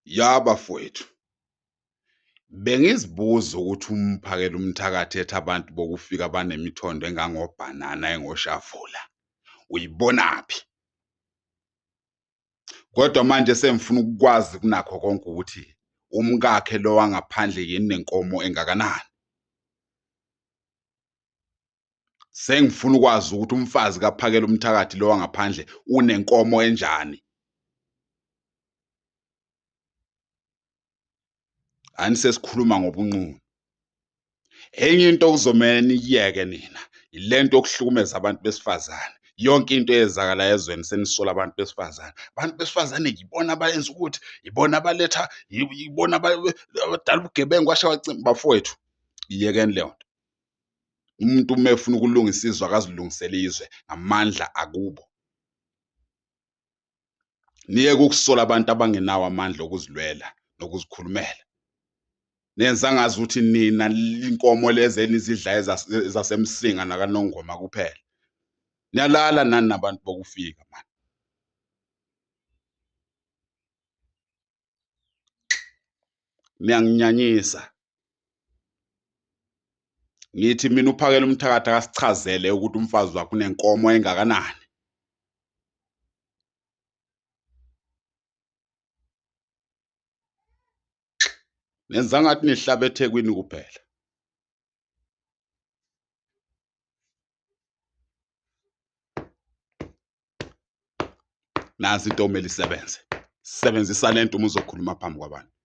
Ya bafowethu, bengizibuza ukuthi uMphakelumthakathi ethi abantu bokufika banemithondo engangobhanana engoshavula, uyibonaphi? Kodwa manje sengifuna ukukwazi kunakho konke ukuthi umkakhe lo wangaphandle yini nenkomo engakanani? Sengifuna ukwazi ukuthi umfazi kaPhakelumthakathi lo wangaphandle unenkomo enjani? Ani sesikhuluma ngobunqunu. Enye into okuzomele niyiyeke nina yile nto yokuhlukumeza abantu besifazane. Yonke into eyenzakalayo ezweni senisola abantu besifazane. Abantu besifazane yibona abayenza ukuthi, yibona abaletha, yibona abadala ubugebengu kwasha kwacima. Bafowethu, iyekeni leyo nto. Umuntu uma efuna ukulungisa izwe akazilungisele izwe ngamandla akubo. Niyeke ukusola abantu abangenawo amandla okuzilwela nokuzikhulumela. Nenza ngazuthi nina inkomo lezi enizidlayo ezaseMsinga nakaNongoma kuphela. Niyalala nani nabantu bokufika mani. Niyanginyanyisa. Ngithi mina uphakela umthakathi akasichazele ukuthi umfazi wakhe unenkomo engakanani. Nenza ngathi nihlaba eThekwini kuphela. Nansi into omele isebenze. Sebenzisa lento uma uzokhuluma phambi kwabantu.